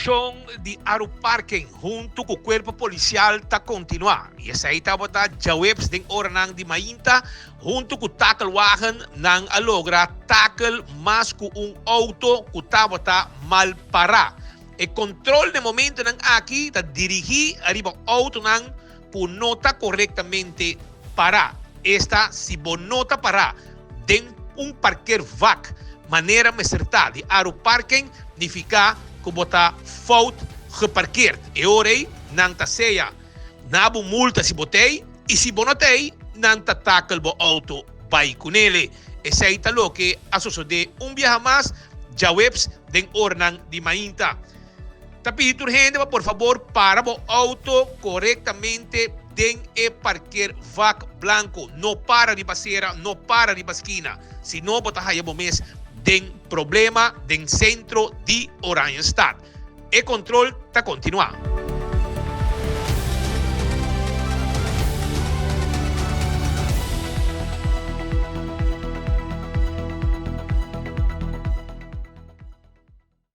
Operashon di Aruparking huntu ku Kuerpo Polisial ta kontinuá i esei tabata djaweps den oranan di mainta. Huntu ku takelwagen nan a logra takel mas ku un outo ku tabata mal pará. E kontrol den momentonan aki ta dirigí riba outonan ku no ta korektamente pará, esta si bo no ta pará den un parkeervak manera mester ta di Aruparking, nifiká ku bo ta fout geparkeerd. E ora ei nan ta sea na bo multa si bo t'ei i si bo no t'ei nan ta takel bo outo bai kunele. Esei ta loke a sosodé un biaha mas djaweps den oranan di mainta. Ta pidi tur hende pa por fabor para bo auto korektamente den e parkeervak blanko. No para riba sera, no para riba skina, sino bo ta haya bo mes den problema den sentro di Oranjestad. E kontrol ta kontinuá.